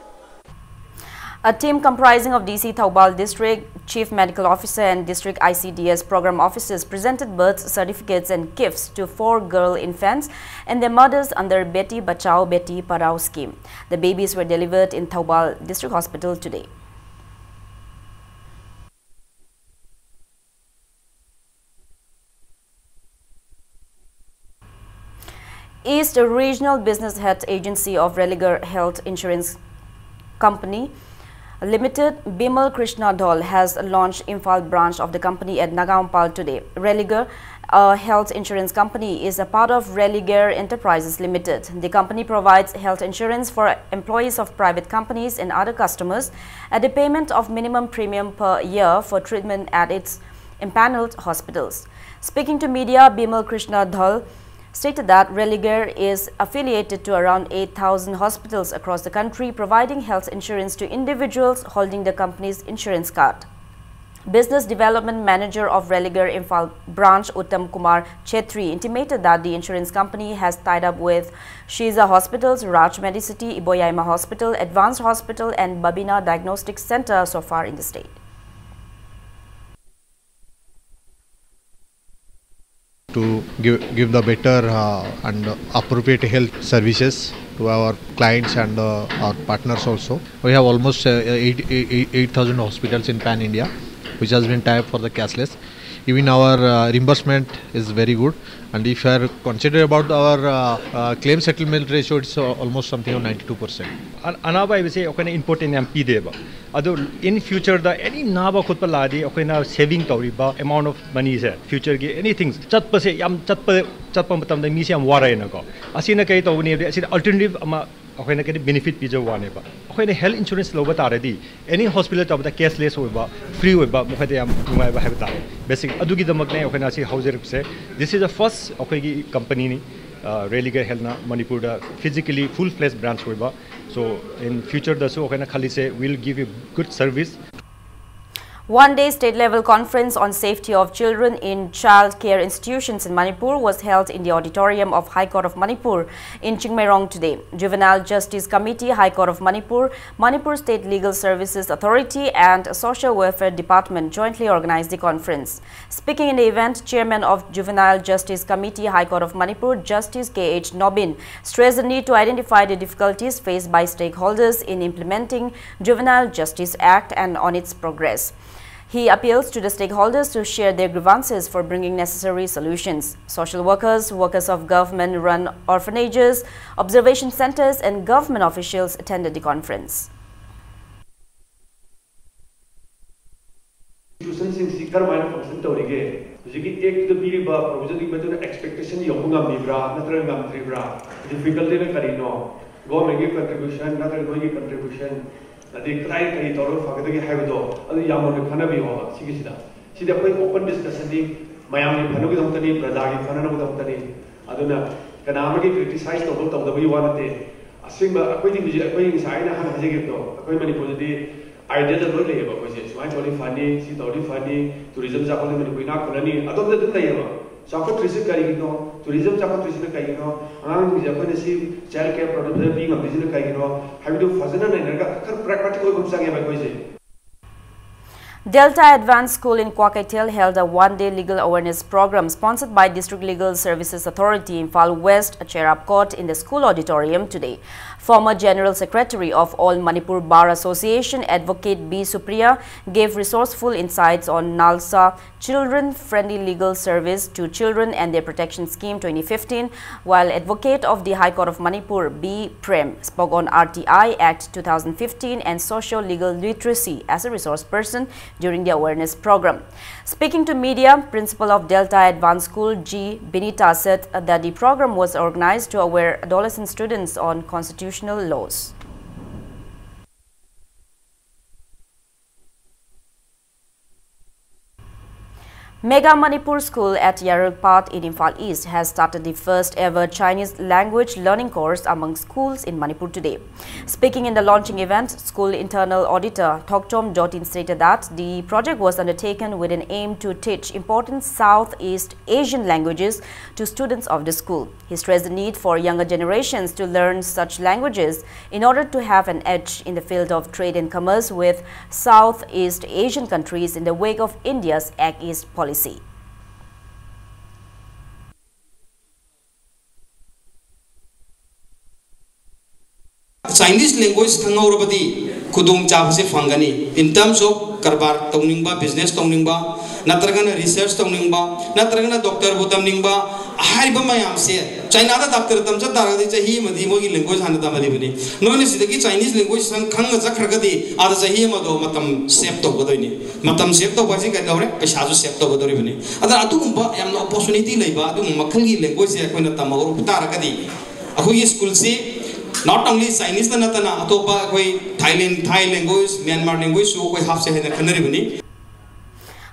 A team comprising of D C Thoubal District, Chief Medical Officer and District I C D S program officers presented birth certificates and gifts to four girl infants and their mothers under Beti Bachao Beti Padhao scheme. The babies were delivered in Thoubal District Hospital today. East Regional Business Head Agency of Religare Health Insurance Company Limited, Bimal Krishna Dhol, has launched Imphal branch of the company at Nagaon Pal today. Religare, a health insurance company, is a part of Religare Enterprises Limited. The company provides health insurance for employees of private companies and other customers at the payment of minimum premium per year for treatment at its empaneled hospitals. Speaking to media, Bimal Krishna Dhol stated that Religare is affiliated to around eight thousand hospitals across the country, providing health insurance to individuals holding the company's insurance card. Business Development Manager of Religare Imphal Branch, Uttam Kumar Chetri, intimated that the insurance company has tied up with Shiza Hospitals, Raj Medicity, Iboyaima Hospital, Advanced Hospital, and Babina Diagnostic Center so far in the state. To give, give the better uh, and appropriate health services to our clients and uh, our partners also. We have almost uh, eight- eight- eight thousand hospitals in pan India, which has been tied up for the cashless. Even our uh, reimbursement is very good, and if you are consider about our uh, uh, claim settlement ratio, it's uh, almost something of ninety-two percent. ꯑꯅꯥꯕ ꯍꯥꯏꯕꯁꯦ ꯑꯩꯈꯣꯏꯅ important ꯌꯥꯝ ꯄꯤꯗꯦꯕ꯫ ꯑꯗꯣ ꯏꯟ ꯐ꯭ꯌꯨꯆꯔꯗ ꯑꯦꯅꯤ ꯅꯥꯕ ꯈꯣꯠꯄ ꯂꯥꯛꯑꯗꯤ ꯑꯩꯈꯣꯏꯅ saving ꯇꯧꯔꯤꯕ ꯑꯦꯃꯥꯎꯟ ꯑꯣꯐ ꯃꯅꯤꯁꯦ, ꯐ꯭ꯌꯨꯆꯔꯒꯤ ꯑꯦꯅꯤꯊꯤꯡ ꯆꯠꯄꯁꯦ ꯌꯥꯝ ꯆꯠꯄ ꯆꯠꯄ ꯃꯇꯝꯗ ꯃꯤꯁꯦ ꯌꯥꯝ ꯋꯥꯔꯛꯑꯦꯅꯀꯣ꯫ ꯑꯁꯤꯅ ꯀꯩ ꯇꯧꯒꯅꯤ ꯍꯥꯏꯕꯗꯤ ꯑꯁꯤꯗ ꯑꯜꯇꯔꯅꯦꯇꯤꯚ ꯑꯃ ꯑꯩꯈꯣꯏꯅ ꯀꯩꯅꯣ ꯕꯦꯅꯤꯐꯤꯠ ꯄꯤꯖꯕ ꯋꯥꯅꯦꯕ꯫ ꯑꯩꯈꯣꯏꯅ ꯍꯦꯜꯊ ꯏꯟꯁꯨꯔꯦꯟꯁ ꯂꯧꯕ ꯇꯥꯔꯗꯤ ꯑꯦꯅꯤ ꯍꯣꯁꯄꯤꯇꯥꯜ ꯇꯧꯕꯗ ꯀꯦꯁꯂꯦꯁ ꯑꯣꯏꯕ, ꯐ꯭ꯔꯤ ꯑꯣꯏꯕ, ꯃꯈꯣꯏꯗ ꯌꯥꯝ ꯅꯨꯡꯉꯥꯏꯕ ꯍꯥꯏꯕ ꯇꯥꯔꯦ꯫ ꯕꯦꯁꯤꯛ ꯑꯗꯨꯒꯤꯗꯃꯛꯅꯦ ꯑꯩꯈꯣꯏꯅ ꯑꯁꯤ ꯍꯧꯖꯔꯛꯄꯁꯦ꯫ This is the first ꯑꯩꯈꯣꯏꯒꯤ ꯀꯝꯄꯅꯤꯅꯤ, ꯔꯦꯂꯤꯒꯦ ꯍꯦꯜꯊꯅ ꯃꯅꯤꯄꯨꯔꯗ ꯐꯤꯖꯤꯀꯦꯂꯤ ꯐꯨꯜ ꯐ꯭ꯂꯦꯖ ꯕ꯭ꯔꯥꯟꯁ ꯑꯣꯏꯕ꯫ So in future ꯗꯁꯨ ꯑꯩꯈꯣꯏꯅ ꯈꯜꯂꯤꯁꯦ, we'll give you good service. One-day state-level conference on safety of children in child care institutions in Manipur was held in the auditorium of High Court of Manipur in Chingmeirong today. Juvenile Justice Committee, High Court of Manipur, Manipur State Legal Services Authority and Social Welfare Department jointly organized the conference. Speaking in the event, Chairman of Juvenile Justice Committee, High Court of Manipur, Justice K H Nobin, stressed the need to identify the difficulties faced by stakeholders in implementing Juvenile Justice Act and on its progress. He appeals to the stakeholders to share their grievances for bringing necessary solutions. Social workers, workers of government-run orphanages, observation centers, and government officials attended the conference. Institutionꯁꯤꯡꯁꯤ ꯀꯔꯝꯍꯥꯏꯅ function ꯇꯧꯔꯤꯒꯦ? ꯍꯧꯖꯤꯛꯀꯤ Actꯇ ꯄꯤꯔꯤꯕ provisionꯒꯤ ꯃꯇꯨꯡ ꯏꯟꯅ expectation ꯌꯧꯕ ꯉꯝꯃꯤꯕ꯭ꯔꯥ ꯅꯠꯇ꯭ꯔꯒ ꯉꯝꯗ꯭ꯔꯤꯕ꯭ꯔꯥ? Difficultyꯅ ꯀꯔꯤꯅꯣ? Governmentꯀꯤ contribution ꯅꯠꯇ꯭ꯔꯒ ꯅꯣꯏꯒꯤ contribution, ꯑꯗꯩ ꯀꯗꯥꯏ ꯀꯔꯤ ꯇꯧꯔꯒ ꯐꯒꯗꯒꯦ ꯍꯥꯏꯕꯗꯣ, ꯑꯗꯨ ꯌꯥꯝ ꯃꯨꯟꯅ ꯈꯟꯅꯕꯤꯌꯣꯕ꯫ ꯁꯤꯒꯤꯁꯤꯗ, ꯁꯤꯗꯤ ꯑꯩꯈꯣꯏ open discussionꯅꯤ, ꯃꯌꯥꯝꯒꯤ ꯐꯅꯕꯒꯤꯗꯃꯛꯇꯅꯤ, ꯄ꯭ꯔꯖꯥꯒꯤ ꯐꯅꯅꯕꯒꯤꯗꯃꯛꯇꯅꯤ꯫ ꯑꯗꯨꯅ ꯀꯅꯥ ꯑꯃꯒꯤ criticize ꯇꯧꯕ ꯇꯧꯗꯕꯒꯤ ꯋꯥ ꯅꯠꯇꯦ꯫ ꯑꯁꯦꯡꯕ ꯑꯩꯈꯣꯏꯗꯤ ꯍꯧꯖꯤꯛ, ꯑꯩꯈꯣꯏ ꯉꯁꯥꯏ ꯑꯩꯅ ꯍꯥꯟꯅ ꯍꯥꯏꯖꯈꯤꯕꯗꯣ, ꯑꯩꯈꯣꯏ ꯃꯅꯤꯄꯨꯔꯗꯗꯤ ideaꯗ ꯂꯣꯏ ꯂꯩꯌꯦꯕ꯫ ꯑꯩꯈꯣꯏꯁꯦ ꯁꯨꯃꯥꯏꯅ ꯇꯧꯔꯗꯤ ꯐꯅꯤ, ꯁꯤ ꯇꯧꯔꯗꯤ ꯐꯅꯤ, tourism ꯆꯥꯎꯈꯠꯂꯗꯤ ꯃꯅꯤꯄꯨꯔ ꯏꯅꯥꯛ ꯈꯨꯜꯂꯅꯤ, ꯑꯗꯣꯝꯗ ꯑꯗꯨꯝ ꯂꯩꯌꯦꯕ꯫ ꯆꯥꯎꯈꯠꯇ꯭ꯔꯤꯁꯤ ꯀꯔꯤꯒꯤꯅꯣ? Tourism ꯆꯥꯎꯈꯠꯇ꯭ꯔꯤꯁꯤꯅ ꯀꯩꯒꯤꯅꯣ? ꯑꯉꯥꯡꯁꯤꯡꯁꯦ ꯑꯩꯈꯣꯏꯅ ꯁꯤ child care ꯐꯖꯅ ꯄꯤ ꯉꯝꯗ꯭ꯔꯤꯁꯤꯅ ꯀꯩꯒꯤꯅꯣ ꯍꯥꯏꯕꯗꯨ ꯐꯖꯅ ꯅꯩꯅꯔꯒ ꯈꯔ pragmatic ꯑꯣꯏꯕ ꯑꯃ ꯆꯪꯉꯦꯕ ꯑꯩꯈꯣꯏꯁꯦ꯫ Delta Advanced School in Kwakeithel held a one-day legal awareness program sponsored by District Legal Services Authority, Imphal West, Cherrapkot, in the school auditorium today. Former General Secretary of All Manipur Bar Association, Advocate B Supriya, gave resourceful insights on NALSA, children-friendly legal service to children and their protection scheme twenty fifteen, while Advocate of the High Court of Manipur, B Prem, spoke on R T I Act two thousand fifteen and social legal literacy as a resource person during the awareness program. Speaking to media, Principal of Delta Advanced School, G Binita, said that the program was organized to aware adolescent students on constitutional laws. Mega Manipur School at Yarulpat in Imphal East has started the first ever Chinese language learning course among schools in Manipur today. Speaking in the launching event, school internal auditor Thokchom Jotin stated that the project was undertaken with an aim to teach important Southeast Asian languages to students of the school. He stressed the need for younger generations to learn such languages in order to have an edge in the field of trade and commerce with Southeast Asian countries in the wake of India's Act East policy. Chinese language ꯈꯪꯍꯧꯔꯕꯗꯤ ꯈꯨꯗꯣꯡꯆꯥꯕꯁꯦ ꯐꯪꯒꯅꯤ꯫ In terms of ꯀꯔꯕꯥꯔ ꯇꯧꯅꯤꯡꯕ, business ꯇꯧꯅꯤꯡꯕ, ꯅꯠꯇ꯭ꯔꯒꯅ research ꯇꯧꯅꯤꯡꯕ, ꯅꯠꯇ꯭ꯔꯒꯅ doctorꯕꯨ ꯇꯝꯅꯤꯡꯕ, ꯍꯥꯏꯔꯤꯕ ꯃꯌꯥꯝꯁꯦ꯫ Chinaꯗ doctor ꯇꯝ ꯆꯠ ꯇꯥꯔꯒꯗꯤ ꯆꯍꯤ ꯑꯃꯗꯤ ꯃꯣꯏꯒꯤ language ꯍꯥꯟꯅ ꯇꯝꯍꯜꯂꯤꯕꯅꯤ꯫ ꯅꯣꯏꯅ ꯁꯤꯗꯒꯤ Chinese language ꯈꯪ-, ꯈꯪꯅ ꯆꯠꯈ꯭ꯔꯒꯗꯤ ꯑꯥꯗ ꯆꯍꯤ ꯑꯃꯗꯣ ꯃꯇꯝ save ꯇꯧꯒꯗꯣꯏꯅꯤ꯫ ꯃꯇꯝ save ꯇꯧꯕ ꯍꯥꯏꯁꯤ ꯀꯩꯗꯧꯔꯦ? ꯄꯩꯁꯥꯁꯨ save ꯇꯧꯒꯗꯧꯔꯤꯕꯅꯤ꯫ ꯑꯗ ꯑꯗꯨꯒꯨꯝꯕ ꯌꯥꯝꯅ opportunity ꯂꯩꯕ ꯑꯗꯨꯒꯨꯝꯕ ꯃꯈꯜꯒꯤ languageꯁꯦ ꯑꯩꯈꯣꯏꯅ ꯇꯝꯍꯧꯔꯕ ꯇꯥꯔꯒꯗꯤ ꯑꯩꯈꯣꯏꯒꯤ schoolꯁꯤ not only Chineseꯇ ꯅꯠꯇꯅ ꯑꯇꯣꯞꯄ ꯑꯩꯈꯣꯏ Thailand, Thai language, Myanmar languageꯁꯨ ꯑꯩꯈꯣꯏ ꯍꯥꯞꯁꯦ ꯍꯥꯏꯅ ꯈꯟꯅꯔꯤꯕꯅꯤ꯫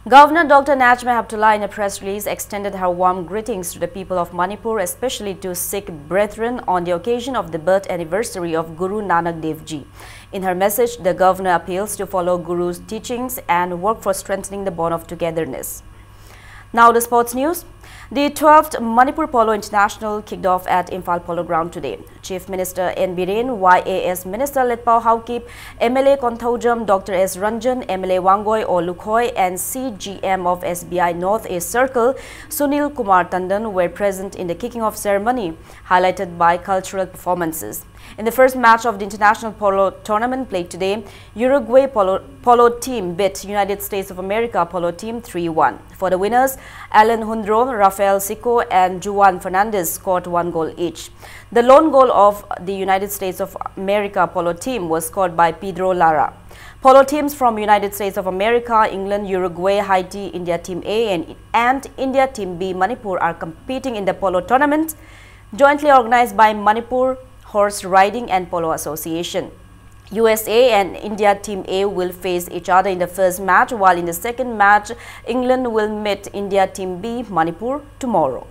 Governor Doctor Najma Heptulla, in a press release, extended her warm greetings to the people of Manipur, especially to Sikh brethren on the occasion of the birth anniversary of Guru Nanak Dev Ji. In her message, the governor appeals to follow Guru's teachings and work for strengthening the bond of togetherness. Now the sports news. The twelfth Manipur Polo International kicked off at Imphal Polo Ground today. Chief Minister N Biren, Y A S Minister Letpao Haokip, M L A Konthoujam Doctor S Ranjan, M L A Wangoi O Lukhoi, and C G M of S B I North East Circle, Sunil Kumar Tandon, were present in the kicking off ceremony, highlighted by cultural performances. In the first match of the international polo tournament played today, Uruguay polo, polo team beat United States of America polo team three one. For the winners, Alan Hundro, Rafael Sico, and Juan Fernandez scored one goal each. The lone goal of the United States of America polo team was scored by Pedro Lara. Polo teams from United States of America, England, Uruguay, Haiti, India Team A, and, and India Team B, Manipur, are competing in the polo tournament jointly organized by Manipur Horse Riding and Polo Association. U S A and India Team A will face each other in the first match, while in the second match, England will meet India Team B, Manipur, tomorrow.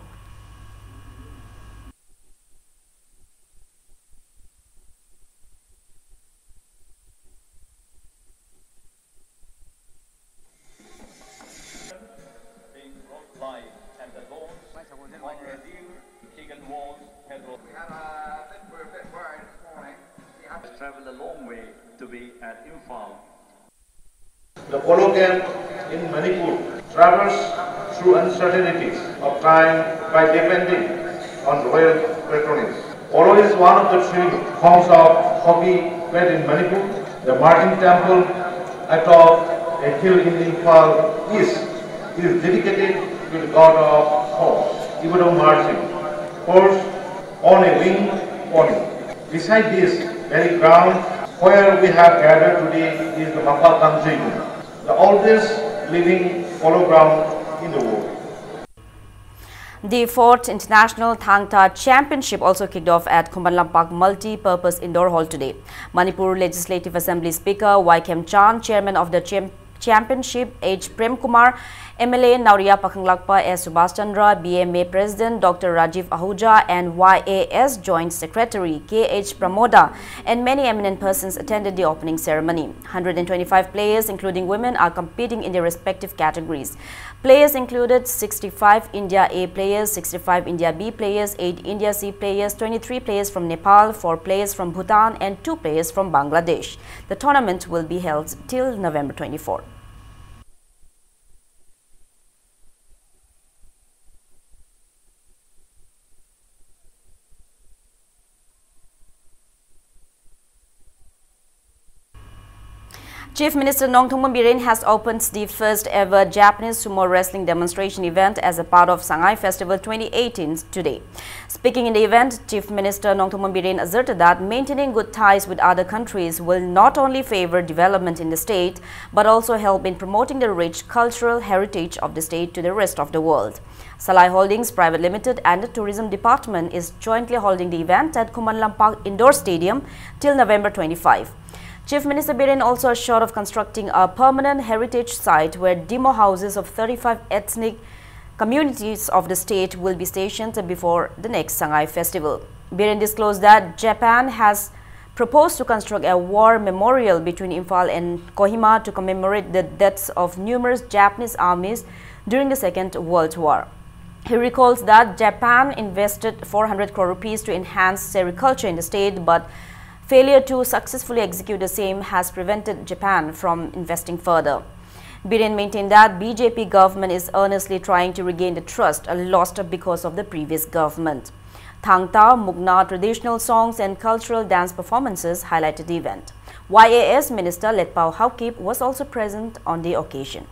Being brought live at the launch on Rajiv Kegan Walls Heathrow. We had a bit, we're a bit worried this morning. We had to travel a long way to be at Imphal. The polo game in Manipur traverses through uncertainties of time by depending on royal patronage. Polo is one of the three forms of hockey played in Manipur. The Martin Temple atop a hill in Imphal East is dedicated to the god of hockey, Ibudam Marjin, perched on a winged pony. Beside this very ground where we have gathered today is the Mapa Kangjegun, the oldest living polo ground in the world. The fourth International Thangta Championship also kicked off at Khumban Lampak Multi-Purpose Indoor Hall today. Manipur Legislative Assembly Speaker Y Khemchand, Chairman of the Cham- Championship H Prem Kumar, M L A Naoriya Pakhanglakpa S Subhash Chandra, B M A President Doctor Rajiv Ahuja, and Y A S Joint Secretary K H Pramoda, and many eminent persons attended the opening ceremony. Hundred and twenty-five players, including women, are competing in their respective categories. Players included sixty-five India A players, sixty-five India B players, eight India C players, twenty-three players from Nepal, four players from Bhutan, and two players from Bangladesh. The tournament will be held till November twenty-four. Chief Minister Nongthombam Biren has opened the first ever Japanese sumo wrestling demonstration event as a part of Sangai Festival twenty eighteen today. Speaking in the event, Chief Minister Nongthombam Biren asserted that maintaining good ties with other countries will not only favor development in the state, but also help in promoting the rich cultural heritage of the state to the rest of the world. Salai Holdings Private Limited and the Tourism Department is jointly holding the event at Khumban Lampak Indoor Stadium till November twenty-five. Chief Minister Biren also assured of constructing a permanent heritage site where demo houses of thirty-five ethnic communities of the state will be stationed before the next Sangai festival. Biren disclosed that Japan has proposed to construct a war memorial between Imphal and Kohima to commemorate the deaths of numerous Japanese armies during the Second World War. He recalls that Japan invested four hundred crore rupees to enhance sericulture in the state, but failure to successfully execute the same has prevented Japan from investing further. Biren maintained that B J P government is earnestly trying to regain the trust lost because of the previous government. Thangta, Mukna, traditional songs and cultural dance performances highlighted the event. Y A S Minister Letpao Haokip was also present on the occasion.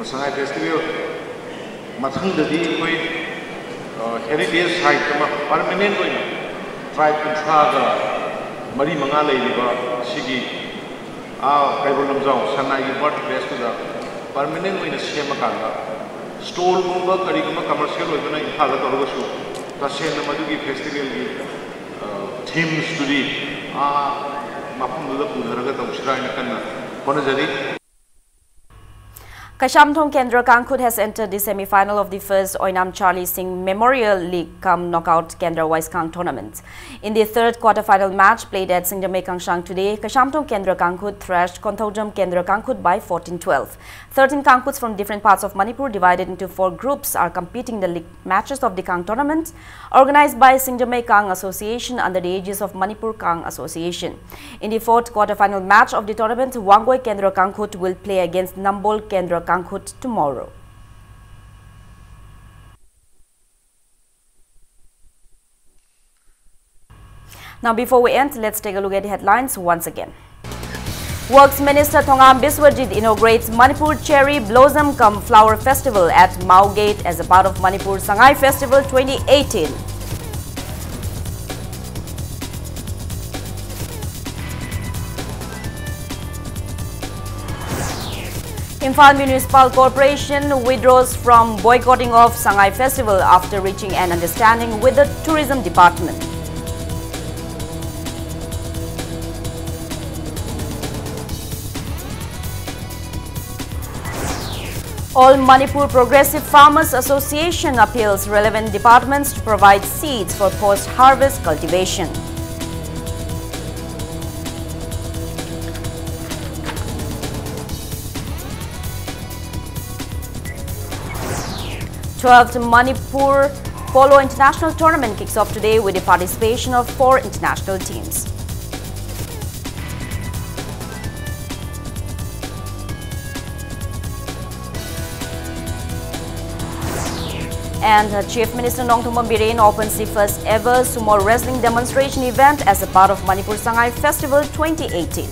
Sangai festival ꯃꯊꯪꯗꯗꯤ ꯑꯩꯈꯣꯏ, ꯑ, heritage site ꯑꯃ permanent ꯑꯣꯏꯅ ꯇ꯭ꯔꯥꯏꯕ ꯀꯨꯟꯊ꯭ꯔꯥꯒ ꯃꯔꯤ ꯃꯉꯥ ꯂꯩꯔꯤꯕ ꯁꯤꯒꯤ, ꯑꯥ, ꯀꯩꯕꯨꯜ ꯂꯝꯖꯥꯎ ꯁꯉꯥꯏꯒꯤ ꯕꯥꯔꯠ ꯄ꯭ꯂꯦꯁꯇꯨꯗ ꯄꯔꯃꯅꯦꯟꯠ ꯑꯣꯏꯅ ꯁꯦꯝꯃꯀꯥꯟꯗ ꯁ꯭ꯇꯣꯜꯒꯨꯝꯕ ꯀꯔꯤꯒꯨꯝꯕ ꯀꯃꯔꯁꯤꯌꯦꯜ ꯑꯣꯏꯕꯅ ꯏꯝꯐꯥꯜꯗ ꯇꯧꯔꯒꯁꯨ ꯇꯁꯦꯡꯅ ꯃꯗꯨꯒꯤ ꯐꯦꯁꯇꯤꯚꯦꯜꯒꯤ, ꯑ, ꯊꯤꯝꯁꯇꯨꯗꯤ ꯑꯥ ꯃꯐꯝꯗꯨꯗ ꯄꯨꯊꯔꯒ ꯇꯧꯁꯤꯔꯥ ꯍꯥꯏꯅ ꯀꯟꯅ ꯍꯣꯠꯅꯖꯔꯤ꯫ Kaishamthong Kendra Kangkhut has entered the semi-final of the first Oinam Charlie Singh Memorial League cum Knockout Kendra Wise Kang tournament. In the third quarter-final match played at Singjamei Kangshang today, Kaishamthong Kendra Kangkhut thrashed Konthoujam Kendra Kangkhut by fourteen twelve. Thirteen Kangkhuts from different parts of Manipur, divided into four groups, are competing in the league matches of the Kang tournament, organized by Singjamei Kang Association under the aegis of Manipur Kang Association. In the fourth quarter-final match of the tournament, Wangoi Kendra Kangkhut will play against Nambol Kendra Kangkhut tomorrow. Now, before we end, let's take a look at the headlines once again. Works Minister Thongam Biswajit inaugurates Manipur Cherry Blossom cum Flower Festival at Mao Gate as a part of Manipur Sangai Festival twenty eighteen. Imphal Municipal Corporation withdraws from boycotting of Sangai Festival after reaching an understanding with the Tourism Department. All Manipur Progressive Farmers Association appeals relevant departments to provide seeds for post-harvest cultivation. Twelfth Manipur Polo International Tournament kicks off today with the participation of four international teams. And uh, Chief Minister Nongthombam Biren opens the first ever sumo wrestling demonstration event as a part of Manipur Sangai Festival twenty eighteen.